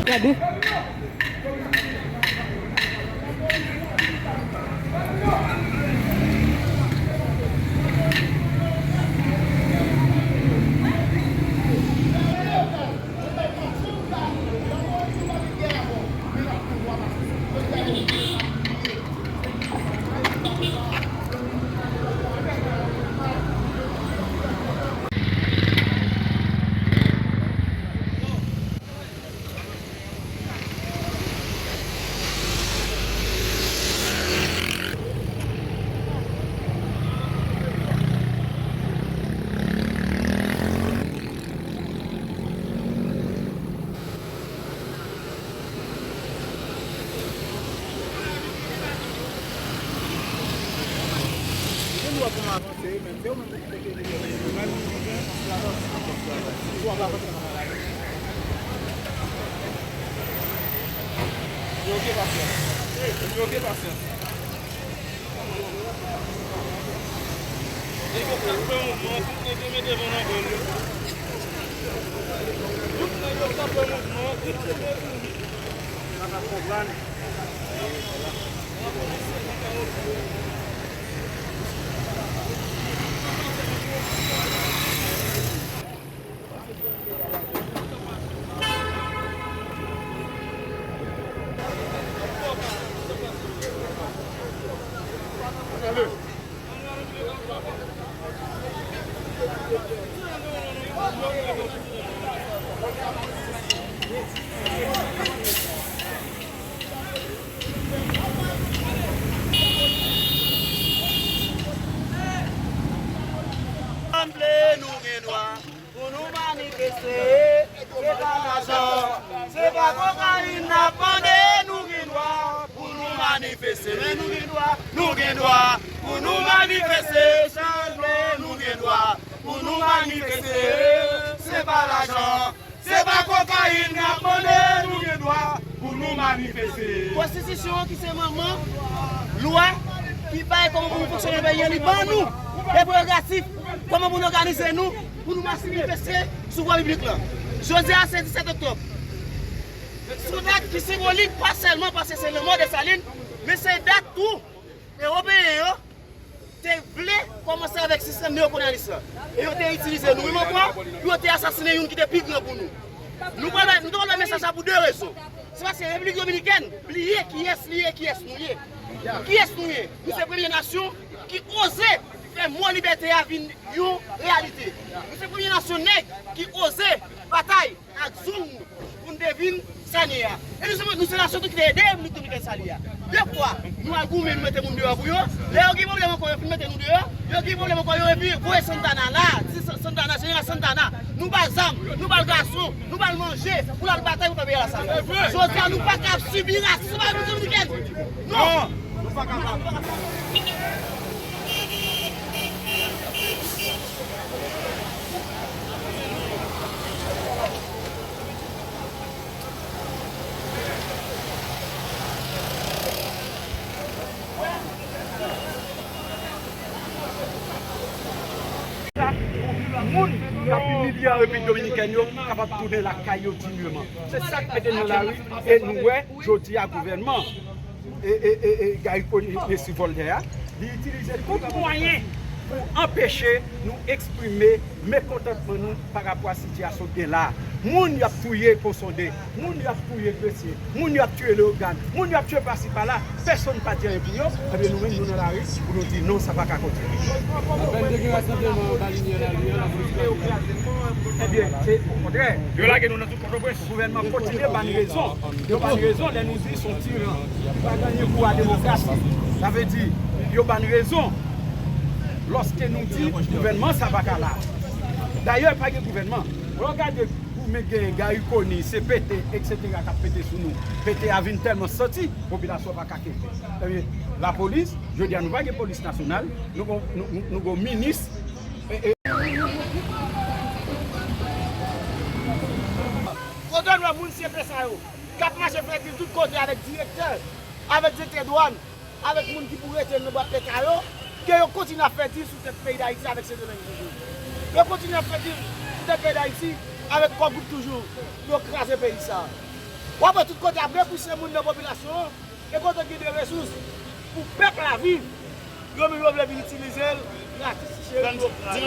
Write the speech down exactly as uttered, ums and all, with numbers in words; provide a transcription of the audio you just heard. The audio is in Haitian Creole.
Gade. Yo, gen pasyans. Yo, gen pasyans. Nèg yo k ap fè mouvman, tout nèg yo mete men nan gòl yo. Tout nèg yo k ap fè mouvman, tout nèg yo. Sa pa konprann. Ann vle nou gen dwa. Pou nou manifeste, se pa lajan, se pa kokayin n ap mande, nou gen dwa. Pou nou manifeste, men nou gen dwa, nou gen dwa. Pou nou manifeste, chanjman, nou gen dwa. Pou nou manifeste, se pa lajan, se pa kokayin n ap mande, nou gen dwa. Pou nou manifeste. Konstitisyon an ki se manman lwa ki bay kòman pou nou fonksyone peyi an, li ban nou de prerogatif kòman pou nou òganize nou, pou nou manifeste sou vwa piblik lan. Jodi a se disèt oktòb. Se yon dat ki senbolik, pa sèlman paske se lanmò Desalin, men se dat tou Ewopeyen yo te vle kòmanse avèk sistèm neyokolonalis la. E yo te itilize nou menm ankò pou yo te asasinen youn ki te pi gran pou nou. Nou pral bay, nou te pral bay mesaj sa pou de rezon. Se paske Repiblik Dominikèn bliye kiyès li ye, kiyès nou ye. Kiyès nou ye? Nou se premye nasyon ki oze fè mo libète a vin yon reyalite. Nou se premye nasyon nèg ki oze batay ak zong nou pou n te vin sa n ye a. E nou se, nou se nasyon tou ki te ede Repiblik Dominikèn sa l ye a. Defwa, nou al goumen, nou mete moun deyò pou yo. Lè yo gen pwoblèm ankò, yo fin mete nou deyò. Yo gen pwoblèm ankò, yo epi voye Santana la, ti Sa-, Santana, jeneral Santana. Nou ba l zam, nou ba l gason, nou ba l manje, pou l al batay pou fè peyi a la sa. Jodi a, nou pa ka ap sibi rasis anba Repiblik Dominikèn. Non! Nou pa kapab. Moun k ap imilye an Repiblik Dominikèn yo kapab tounen lakay yo digneman. Se sa k mete n nan lari e nou wè jodi a gouvènman e, e, e, e Garry Conille, mesye Voltaire a, li itilize tout mwayen pou anpeche nou eksprime mekontantman nou pa rapò a sitiyasyon k gen la a. Moun y ap touye Ponsonde, moun y ap touye Gresye, moun y ap tiye Leyogàn, moun y ap tiye pasi pala, pèsonn pa di anyen pou yo, ebyen nou menm nou nan lari pou nou di non, sa pa ka kontinye. Ebyen, se okontrè. Yo lage nou nan tout Pòtoprens. Gouvènman kontinye ba n rezon. Yo ba n rezon lè nou di se yon tiran. Li pa gen anyen pou a demokrasi. Sa vle di, yo ba n rezon lòske nou di gouvènman sa pa ka la. Dayè, pa gen gouvènman. Lè w gade goumen gen Garry Conille, se pete, etsetera, k ap pete sou nou. Pete a vin tèlman santi, popilasyon pa ka kenbe. Ebyen, lapolis, jodi a nou pa gen polis nasyonal, nou gon, nou, nou, nou gon minis. E, e, Kote w wè moun C P sa yo k ap mache fè dil tout kote avèk direktè, avèk direktè dwàn, avèk moun ki pou rete nan bwat leta yo, ke yo kontinye ap fè dil sou tèt peyi Dayiti avèk Sendomeng toujou. Yo kontinye ap fè dil sou tèt peyi Dayiti avèk Kògoud toujou pou yo kraze peyi sa. W ap wè tout kote ap repouse moun nan popilasyon an, e kote gen de resous pou pèp la viv, yo menm yo vle vin itilize l gratis. Se yo k yo kraze.